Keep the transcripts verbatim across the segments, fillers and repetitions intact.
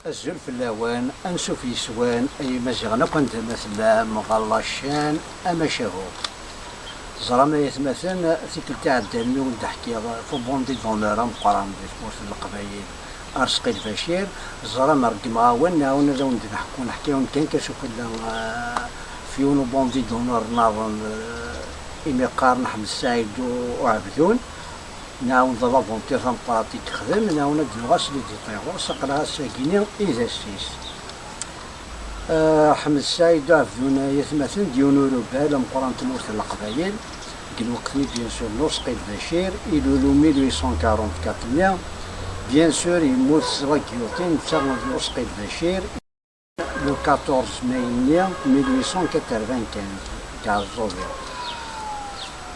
Azul fell-awen, ansuf yes-wen, ay Imaziɣen akk anda ma tellam, ɣer la chaîne Amacahu. Ẓram ay atmaten, tikkelt iɛeddan mi wen-d-ḥkiɣ ɣef ubondit d'honneur ameqqran di tmurt n Leqbayel, Arezqi Lbacir, ẓram ṛeggmeɣ-awen, nɛawen ad awen-d-neḥku, neḥka-yawen kan kacu fell-, eh, f yiwen ubondit d'honneur nniḍen, eh, imi qqaren Ḥmed Saɛid U-, Uɛebdun. Nɛawen d laventure tameqqrant i yexdem, nɛawen ad d-nuɣal s les détails ɣur-s, aql-aɣ ass-agi-ni i d ass-is. Eh, Ḥmed Saɛid Uɛebdun, ay atmaten, d yiwen urubal ameqqran n tmurt n Leqbayel, deg lweqt-nni, bien sûr, n Urezqi Lbacir, ilul mille huit cent quarante-quatre-nni, bien sûr, yemmut s la guillotine, netta d Urezqi Lbacir, le quatorze mai-nni mille huit cent quatre-vingt-quinze, deg Ɛeẓẓug.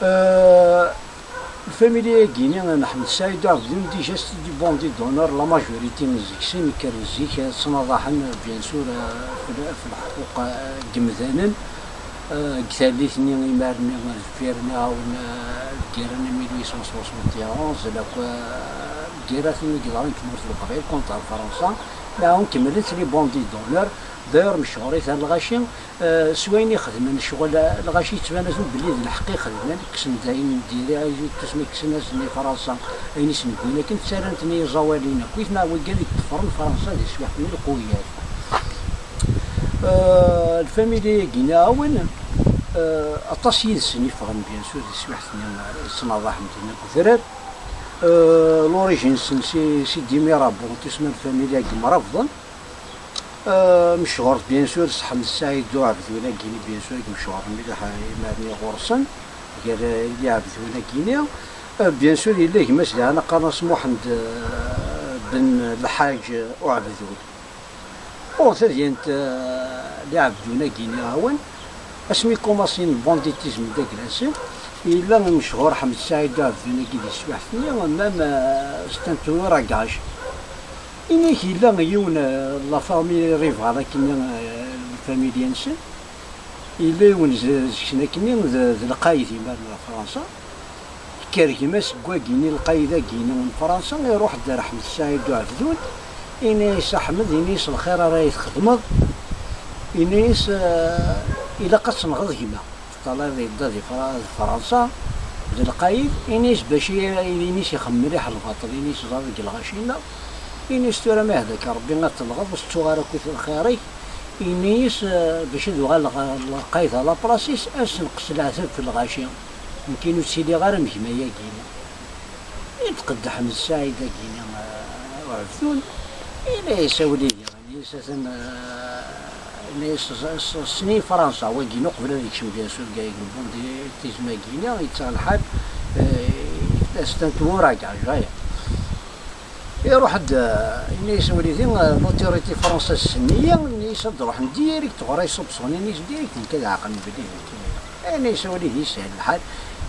Eh, Lfamilya-agi-ni n Ḥmed Saɛid Uɛebdun, déjà, c'est des bons d'honneur, la majorité n zik-sen kkren zik, ttnaḍaḥen, bien sûr, eh, f l-, f lḥquq, eh, n yemdanen, eh, deg tallit-nni imaren-nni deffir-nneɣ, eh, deg yirra n mille huit cent soixante et onze, la, eh, deg yirra-ten i yeḍran deg tmurt n Leqbayel contre Fransa, nɛawen kemmlen-tt les bons d'honneur, d'ailleurs, mechurit ar lɣaci, Eh, s wayen i xedmen ccɣel, eh, lɣaci yettban-asen belli d lḥeqq i xedmen, kksen-d ayen n diri, ayen n tusmi kksen-asen i Fransa, ayen i sen-wwin akken, ttarran-ten i iẓawaliyen akkit, neɣ wigad i d-ṭṭfren Fransa di teswiɛt-nni n lqewwiyat. Eh, lfamilya-agi-nni, awen, eh, aṭas yid-sen i ffɣen, bien sûr, di teswiɛt-nni, eh, ttnaḍaḥen dinna deg udrar. Eh, l'origine-nsen, c'est, c'est des Mirabeau, tusma lfamilya-agi Mrabḍen. Euh, mechuṛet, bien sûr, s Ḥmed Saɛid Uɛebdun-agi-ni, bien sûr, i imechuṛen mliḥ, eh, imaren-nni ɣur-sen, gar, eh, Liɛebdun-agi-ni. Euh, bien sûr, yella gma-s diɣen qqaren-as Muḥend, euh, ben Lḥaǧ Uɛebdun. Bon, tadyant, euh, Liɛebdun-agi-ni, awen, asmi kumasin banditisme d aglas, yella mechuṛ Ḥmed Saɛid Uɛebdun-agi di teswiɛt-nni, même, euh, c'est un tueur à gages. Ini-k yella yiwen, eh, la famille rivale akken, eh, lfamilya-nsen. Yella yiwen z-, seg-sen akkenni d, d lqayed imaren n Fransa. Tekker gma-s seg wagini, lqayed-agini n Fransa, iruḥ-d ar Ḥmed Saɛid Uɛebdun. Ini-as: "A Ḥmed," ini-as, "lxir ara yi-txedmeḍ." Ini-as: "Eh, ilaq ad tenɣeḍ gma." Teṭṭalayeḍ yedda di Fra-, di Fransa, d lqayed, ini-as bac i, ini-as ixemmem mliḥ lbaṭel, ini-as ẓer deg lɣaci-nneɣ, ini-as tura ma yehda-k Rebbi ad tenɣeḍ, ur tettuɣ ara akk lxir-ik, ini-as, eh, bac ad uɣaleɣ ɣer lqayed à la place-is, ad senqes leɛtab f lɣaci, nekkini ur ttiliɣ ara am gma-yagi. I d-tqeddeḥ Ḥmed Saɛid-agi-ni, eh, Uɛebdun, ini-as a wlidi, ini-as atan, eh, ini-as s-, s-, ssni Fransa, wagi uqbel ad yekcem bien sûr deg lbunditisme-agi-ni, yettaɣ lḥal, eh, c'est un tueur à gages, aya. Iruḥ-d, eh, ini-as a wlidi, eh, l'autorité française senni-yi, ini-as ad d-ruḥen direct ɣur-i soupçon, ini-as direct nekk ad ɛaqlen belli d nekk. Ini-as a wlidi yeshel lḥal,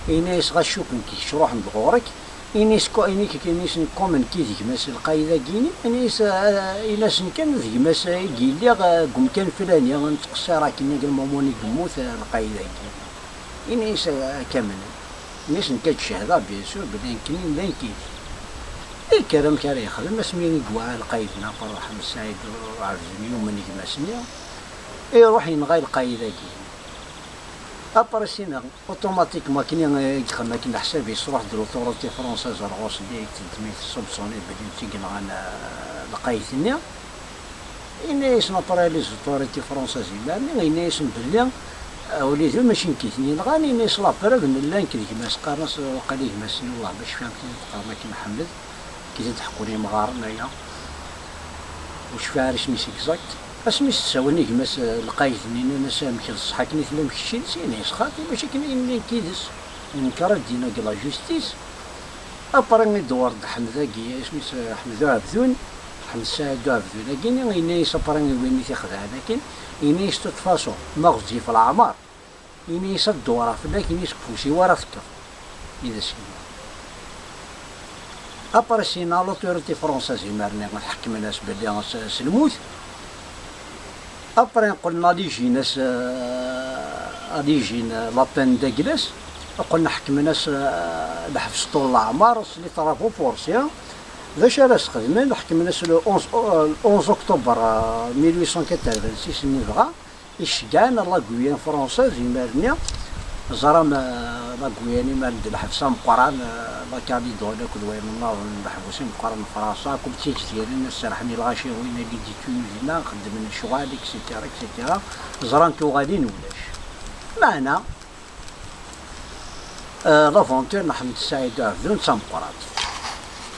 ini-as ɣas cukken kečč ruḥen-d ɣur-k, Ini-as ko-, ini-k-, ini-as nekk comme nekk i d gma-s lqayed-agi-ni, ini-as, ah, ini-as nekk d gma-s i yelliɣ, ah, deg umkan flani, nettqeṣṣir akken deg lmumun i yemmut, ah, lqayed-agi. Ini-as, ah, kamel. Ini-as nekk ad cehdeɣ, bien sûr, belli nekkni d nekk i d. Ikker amek ara yexdem, asmi i yewɛa lqayed-nni, Ferruḥ Ḥmed Saɛid Uɛebdun yumen gma-s-nni, iruḥ yenɣa lqayed-agi. Après sina, automatiquement, akken i yexdem akken leḥsab-is, truḥ-d l'autorité française ar ɣur-s, direct, tmi tessubsuni belli d nekk i yenɣan, euh, lqayed-nni. Ini-asen après les autorités françaises, imar-nni, ini-asen belli, euh, wlidi mačči nekk i ten-yenɣan, ini-as la preuve nella nekk d gma-s, qqaren-as, euh, waqila gma-s-nni, wallah ma cfiɣ amek i t-id-qqaren akken, Ḥmed, akken i t-id-ḥekkun yimɣaren aya. Ur cfiɣ ara isem-is exact. Asmi s-d-sawlen i gma-s, eh, lqayed-nni, nnan-as: "Amek d ṣṣeḥ akken i tellam keččini?" Ini-as: "Xaṭi, mačči akken i nnan yid-s. Yenker ad d-yini deg la justice." Après i d-dewwer-d Ḥmed-agi, isem-is, eh, Ḥmed Uɛebdun, Ḥmed Saɛid Uɛebdun-agi-nni, yenna-yas après i win i t-ixedɛen akken, yenna-yas: "De toute façon, ma ɣezzif leɛmer, ini-as ad dewwreɣ fell-ak, ini-as deg ufus-iw ara tekkeḍ." I d as-yenna. Après sina, l'autorité française, imar-nni ḥekmen-as belli s, s lmut. Après qqlen ad ijin-as, euh, ad ijin, euh, la peine d'aglas. Qqlen ḥekmen-as, euh, lḥebs ṭul leɛmer s les travaux forcés. D acu ara sxedmen? Ḥekmen-as le onze, le onze octobre, euh, mille huit cent quatre-vingt-six, nni dɣa, iceggan la Guyane française, imar-nni, ẓram, euh, la Guyane, imar-nni d lḥebs ameqqran, euh, la Calédonie akked wayen nniḍen, leḥbus imeqqran n Fransa, akk d tigzirin, serrḥen i lɣaci, win i d-ittunuzin, xeddmen lecɣal, et cetera, et cetera. Ẓran tuɣalin ulac. Meɛna, euh, l'aventure n Ḥmed Saɛid Uɛebdun d tameqqrant.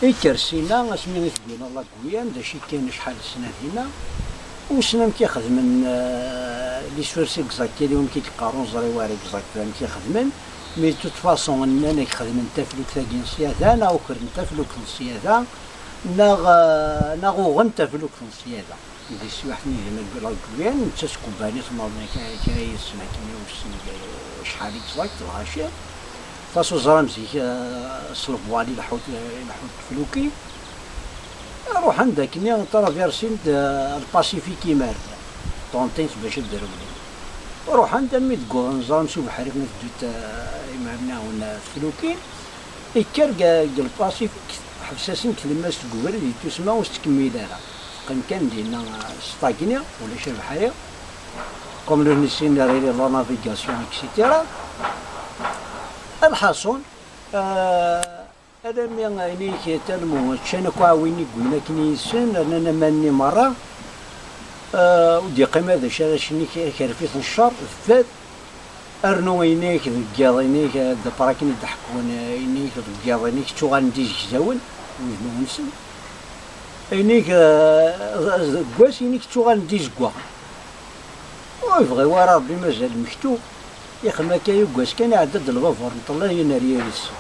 Ikker sina, asmi i tegwina la Guyane, d acu i kan acḥal n ssna dinna, ur ssnen amek i xedmen, euh, les sources exactes, yal yiwen amek i yeqqar, ur neẓri wara exact amek i xedmen, mais de toute façon, nnan-ak xedmen taflukt-agi n ṣṣyada, neɣ ukren taflukt n ṣṣyada, neɣ, euh, neɣ uɣen taflukt n ṣṣyada. Di teswiɛt-nni di la Guyane, netta s tkebbanit, maḍi kra, kra yid-sen akken i wssen acḥal exact, lɣaci. Tasuẓram zik, eh, s lebwal i leḥḥu, i leḥḥu tefluki. Ruḥen-d akkenni, traversin-d, eh, le Pacifique imar, ṭṭunṭin-t bac ad d-rewlen. Ruḥen-d armi deg uɣenẓar s ubeḥri, mi teddut, eh, imar-nni awen, eh, teflukin. Ikker deg, deg le Pacifique, ḥbes-asen tlemmast deg ubrid, yettusma ur s-ttkemmil ara. Teqqim kan dinna, eh, stagni, ulac abeḥri. Comme le nessin la navigation, et cetera. Lḥaṣun, eh, alammi, eh, ini-k, talmu, ččan akk aɛwin i yewwin akken yid-sen, rnan aman-nni merra. Eh, ur d-yeqqim ara d acu ara ččen, akerfif n ccer, d fad. Rnu ini-k deg yiḍ, ini-k, eh, d après akken i d-ḥekkun, eh, ini-k deg yiḍ, ini-k ttuɣalen d izegzawen, udmawen-nsen. Ini-k, eh, deg wass, ini-k ttuɣalen d izeggaɣen. Ur yebɣi wara Ṛebbi, mazal mektub. Ixdem akka, yuggas kan, iɛedda-d lbabur n Ṭelyan ar yiri-s.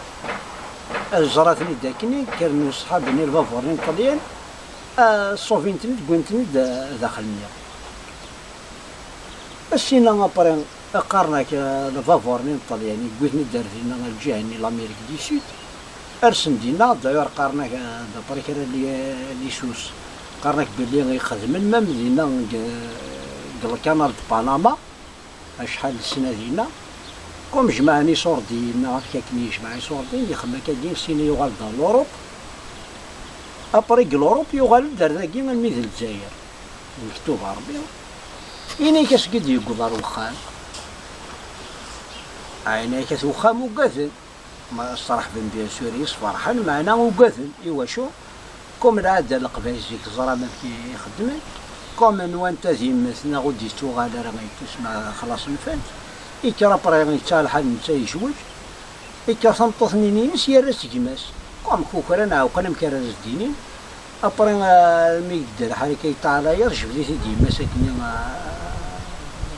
Ẓra-ten-id akkenni, kkren uṣḥab-nni lbabur-nni n Ṭelyan, ah, ṣṣubin-ten-id, wwin-ten-id, ah, daxel-nni. Sina après, qqaren-ak, ah, lbabur-nni n Ṭelyan, yewwi-ten-id ar dinna, ar lǧiha-nni, l'Amérique du Sud. Rsen dinna, d'ailleurs, qqaren-ak, ah, d'après kra n les sources, qqaren-ak belli i xedmen même dinna deg, deg le canal de Panama, acḥal n ssna dinna. Comme jemɛen iṣurdiyen, neɣ amek akken i yejmeɛ iṣurdiyen, ixdem akkagi, sina yuɣal-d ɣer l'Europe. Après deg l'Europe, yuɣal-d ar dagi almi d Lezzayer. Mektub Ṛebbi. Ini-k asgi d-yewweḍ ar wexxam. Ɛinayek at wexxam ugaden. Ma sreḥben, bien sûr, yesferḥen, meɛna ugaden. Iwacu? Comme lɛada n Leqbayel zik, ẓran amek i xeddmen. Comme nwant ad yemmet neɣ ur d-yettuɣal ara, yettusma xlaṣ nfant. Ikker après, yettaɣ lḥal netta yezweǧ. Ikker tameṭṭut-nni ines, yerra-tt gma-s. Comme kukran ɛewqen amek ara as-d-inin. Après, euh, mi yedda lḥal akka, yeṭṭeɛ ɛla yiḍ, jbed-it-id yemma-s akkenni, euh,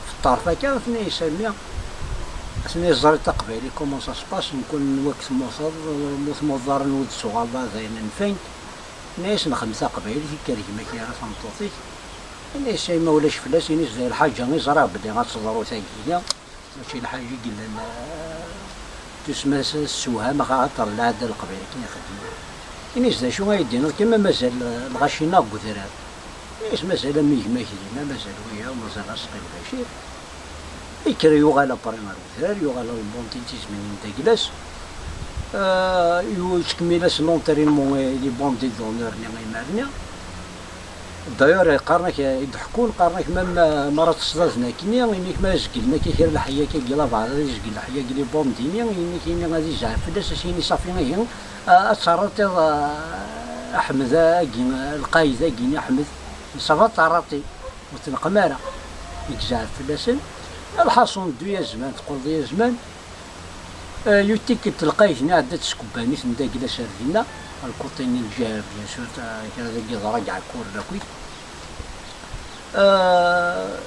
f ṭṭerf akka, tenna-yas a mmi, tenna-yas ẓriḍ taqbaylit comment ça se passe, mkul n wakk temmuteḍ, mu tmuteḍ ara ur d-tuɣaleḍ ara d ayen nfan. Tenna-yas nxeddem taqbaylit, ikker gma-k yerra tameṭṭut-ik. Tenna-yas a yemma ulac fell-as, ini-as d lḥaǧa i ẓriɣ belli ad teḍru tagi. Mačči lḥaǧa i yellan, eh, tusma s-, ssewham axaṭer lɛada n Leqbayel akken i xeddmen. Ini-as d acu ay d-iniḍ kan ma mazal, eh, lɣaci-nneɣ deg udrar. Ini-as mazal am gma-k dinna, mazal wiyaḍ, mazal Asqi Lbacir. Ikker yuɣal après ɣer udrar, yuɣal ɣer lbandi n tizminin d aglas. Eh, yettkemmil-as l'entraînement i les bandits d'honneur-nni imar-nni. D'ailleurs, qqaren-ak, i d-ḥekkun, qqaren-ak, même, euh, mi ara tt-sḍaden akkenni, ini-k ma zeglen akka kra leḥya akka deg labeɛḍ, ad izgel leḥya deg les bandits-nni, ini-k, ini ad izɛef fell-as, ad s-yini ṣafi ihi, euh, ad terreḍ iḍ, euh, Ḥmed-agi, euh, lqayed-agi-nni Ḥmed, ça va, terreḍ-t-id, ur tneqqem ara. Yezɛef fell-asen. Lḥaṣun, ddu ya zman, teqqleḍ ya zman. Euh, yuttik-d lqayed-nni, iɛedda-d s tkebbanit n dagla s ar dinna, lkuṭi-nni n lǧiha, bien sûr, ta-, kra dagi yeḍra deg Ɛekkuren akkit. Euh,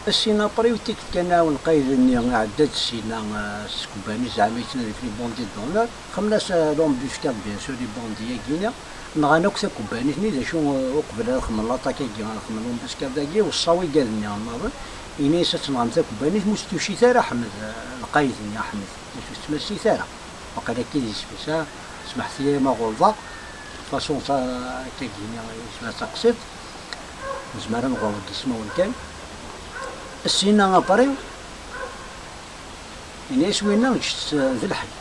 sina après, yuttik-d kan aɛawen lqayed-nni, iɛedda-d sina, euh, s tkebbanit, zeɛma yettnadi ɣef les bandits d'honneur. Xemmen-as, euh, l'embuscade, bien sûr, les bandits-agi-nni. Nɣan akk takebbanit-nni, d acu, euh, uqbel ad xedmen l'attaque-agi, ad xedmen l'embuscade-agi, weṣṣa wigad-nni nniḍen, ini-as ad tenɣem takebbanit, ma ur s-tucit ara Ḥmed, euh, lqayed-nni Ḥmed, d acu ur tettmasit ara. Waqila akka i d isem-is, ah, smeḥt-iyi ma ɣelḍeɣ, façon ta-, akkagi-nni isem-a d taqsiṭ, nezmer ad nɣelḍ deg ismawen kan. Sina après, ini-as winna ǧǧet-t d lḥel,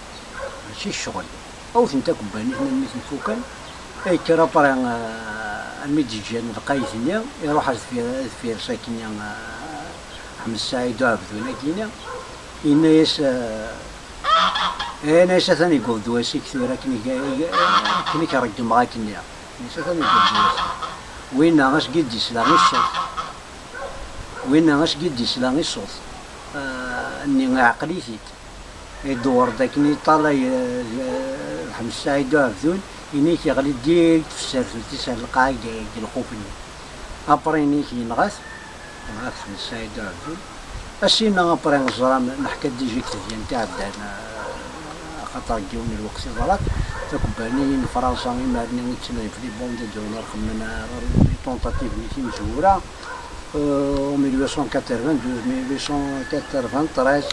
mačči d ccɣel. Awten takebbanit-nni almi ten-fuken, Yekker après, eh, almi d-ǧǧan lqayt-nni, iruḥ ar deffir, deffir-s akkenni, eh, Ḥmed Saɛid Uɛebdun akkenni, yenna-yas, eh, yenna-yas: "Atan yewweḍ-d wass-ik tura, akken i k-, akken i k-reggmeɣ akkenni." Yenna-yas: "Atan yewweḍ-d wass-ik." Winna asgi d-isla i ṣṣut. Winna asgi d-isla i ṣṣut, eh, nni iɛqel-it-id. Idewwer-d akken iṭalay, eh, Ḥmed Saɛid Uɛebdun, inik yeɣli-d direct f tserdunt-is ar lqaɛa deg, deg lxuf-nni. Après inik yenɣa-t, yenɣa-t Ḥmed Saɛid Uɛebdun. Asina après neẓra, neḥka-d déjà deg tedyant iɛeddan, eh, axaṭer deg yiwen n lweqt iḍra-d, takebbaniyin n Fransa, imar-nni i ttnadin f les bons d'honneur, xemmen, eh, les tentatives-nni timezwura, eh, en mille huit cent quatre-vingt-douze, mille huit cent quatre-vingt-treize,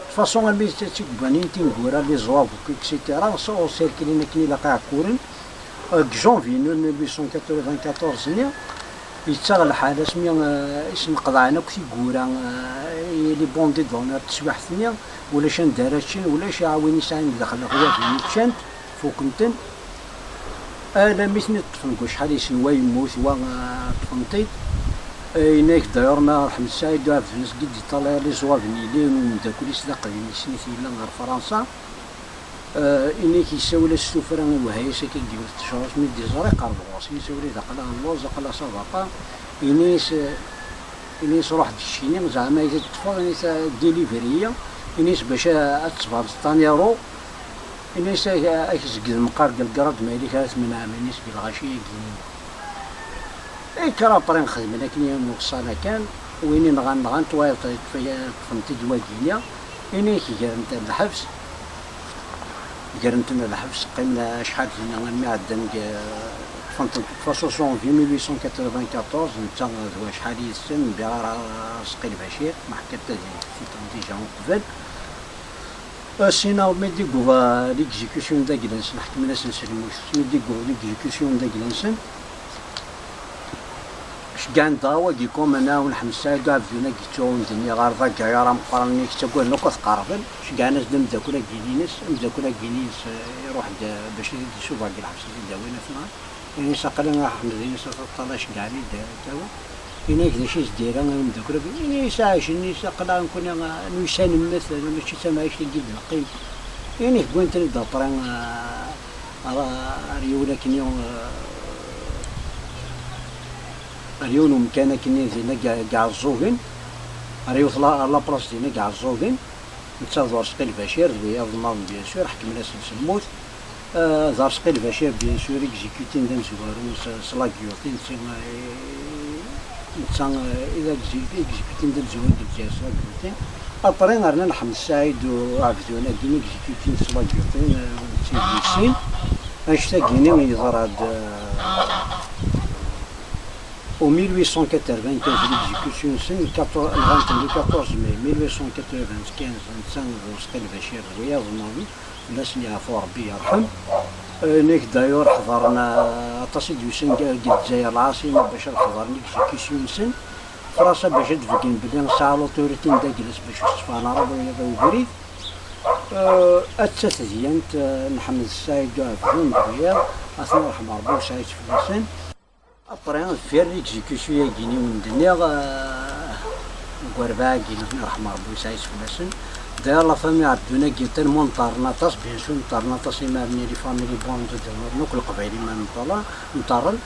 de façon, almi d tikebbanin tineggura, les Zouaves, et cetera, sɛu sirkilin akken ilaq iɛekkuren. Deg janvier n mille huit cent quatre-vingt-quatorze-nni, yettaɣ lḥal asmi, eh, i sen-qeḍɛen akk tiggura, eh, i les bons d'honneur n teswiḥt-nni, ulac anda ara ččen, ulac a win yesɛan daxel lexyaf-nni ččan-t, fuken-ten. Alammi ten-id-ṭṭfen deg wacḥal yesnwa yemmut, wa, eh, ṭṭfen-t-id. Eh, yenna-yak d'ailleurs ma Ḥmed Saɛid Uɛebdun asgi d-iṭalay les Zouaves n yili n umeddakel-is d aqdim-is-nni yellan ɣer Fransa. Eh, inek yessawel-as s tuffra i wehayas akka deg yiwet tecrut, mi d-iẓra iqerreb ɣur-s, yessawel-it aql-aɣ nelluẓ, aql-aɣ ça va pas. Ini-as, eh, ini-as ruḥ-d keččini, zeɛma i t-id-ṭṭfeɣ, ini-as, eh, délivre-iyi, ini-as bac a-, ad tebɛeḍ taniro, ini-as ak-, ak-zegden meqqar deg lgrad ma yella kra tmenɛem, ini-as deg lɣaci-agi-nni. Ikker après xedmen akken i umeɣṣal akan, win i nɣan nɣan-t, wayeḍ ṭṭfen-t-id wagini, inek gren-ten lḥebs, gren-ten lḥebs, qqimen acḥal dinna almi ɛeddan deg, ṭṭfen-ten deg façon janvier mille huit cent quatre-vingt-quatorze, netta d wacḥal yid-sen, mbiɣ ara Sqil Bacir, ma ḥkiɣ-d tadist déjà uqbel. Sina mi d-iguḍ l'exécution d agla-nsen, ḥekmen-asen s lmut. Mi d-iguḍ l'exécution d agla-nsen, ceggɛen-d dɣa wagi comme Ɛawen Ḥmed Saɛid Uɛebdun-agi yettuɣ ur d-nniɣ ara d agayar ameqqran-nni yettaggaden akk ad t-qerben. Ceggɛen-as-d ameddakel-agi-ines, ameddakel-agi-ines, eh, iruḥ-d, eh, bac ad t-id-isuffeɣ deg lḥebs ad t-id-awin ad t-nɣen. Ini-as aql-i a Ḥmed, ini-as a Ṭṭala ceggɛen-iyi-d akka. Ini-ak d acu i s-d-yerra i umeddakel-agi? Ini-as ɛacen, ini-as aql-aɣ nekkni nuysan mmat, mačči d tamɛict-agi i d-neqqim. Ini-ak wwin-ten-id après, ah, ar, ar yiwen akken, ah, ar yiwen umkan akken dinna deg, deg Iɛeẓẓugen, ar yiwet la, ar la place dinna deg Iɛeẓẓugen. Netta d Urezqi Lbacir d wiyaḍ nniḍen, bien sûr, ḥekmen-asen s lmut. Ah, d Arezqi Lbacir, bien sûr, exécutin d amezwaru s, s la guillotine, netta, eh, netta, eh, i d exé-, exécutin d amezwaru n Lezzayer s la guillotine. Après, rnan Ḥmed Saɛid Uɛebdun-agi, exécutin s la guillotine, eh, d tid wis sin. Annect-agi-nni yeḍra-d, eh, au mille huit cent quatre-vingt-quinze, l'exécution-nsen, quatorze, nɣan-ten le quatorze mai mille huit cent quatre-vingt-quinze, netta d Urezqi Lbacir d wiyaḍ nniḍen. Fell-asen yeɛfu Rebbi yerḥem. Eh, inek d'ailleurs ḥeḍren, eh, aṭas i d-yusan deg, deg Lezzayer lɛaṣima bac ad ḥeḍren l'exécution-nsen. Fransa bac ad d-beggen belli tesɛa l'autorité n dagla-s bac ur s-tefɣen ara wiyaḍ i ubrid. Eh, atta tedyant, eh, n Ḥmed Saɛid Uɛebdun d wiyaḍ, ad ten-yerḥem Rebbi wesɛa-tt fell-asen. Après, deffir l'exécution-agi-nni i wen-d-nniɣ, eh, deg urbaɛ-agi, yerḥem Rebbi wesɛa-tt fell-asen. D'ailleurs, la famille Ɛebdun-agi, tellement nṭerren aṭas, bien sûr, nṭerren aṭas, imar-nni les familles bons d'honneur, akk Leqbayel, imar nṭerren, nṭerren.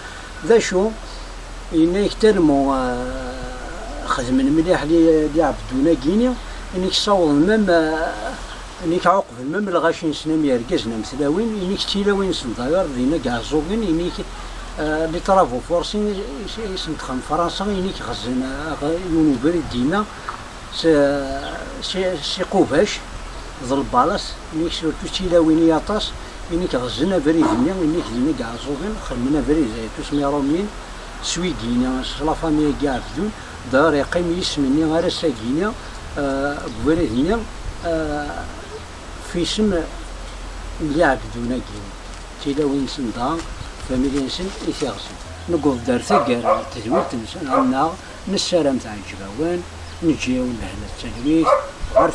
D acu? Yenna-yak tellement, eh, xedmen mliḥ li, li Ɛebdun-agi-nni, inek ssawḍen même, eh, Inek ɛuqben même lɣaci-nsen am yergazen am tlawin, inek d tilawin-nsen d'ailleurs dinna deg Iɛeẓẓugen, inek, eh, les travaux forcés i, i, i sen-texdem Fransa, inek ɣzen, eh, yiwen ubrid dinna s, s, s iqubac d lbalas, inek surtout d tilawin i aṭas, inek ɣzen abrid-nni, inek dinna deg Iɛeẓẓugen, xedmen abrid, eh, tous mes romiens, s wigi-nni, s la famille-agi Ɛebdun, d'ailleurs yeqqim yisem-nni ar ass-agi-nni, eh, deg ubrid-nni, eh, f yisem n Ɛebdun-agi, d tilawin-nsen dɣa, familya-nsen i t-iɣzen. Newweḍ-d ar taggara n tedwilt-nsen, annaɣ nessaram teɛǧeb-awen, neǧǧa-yawen lehna d talwit, ɣer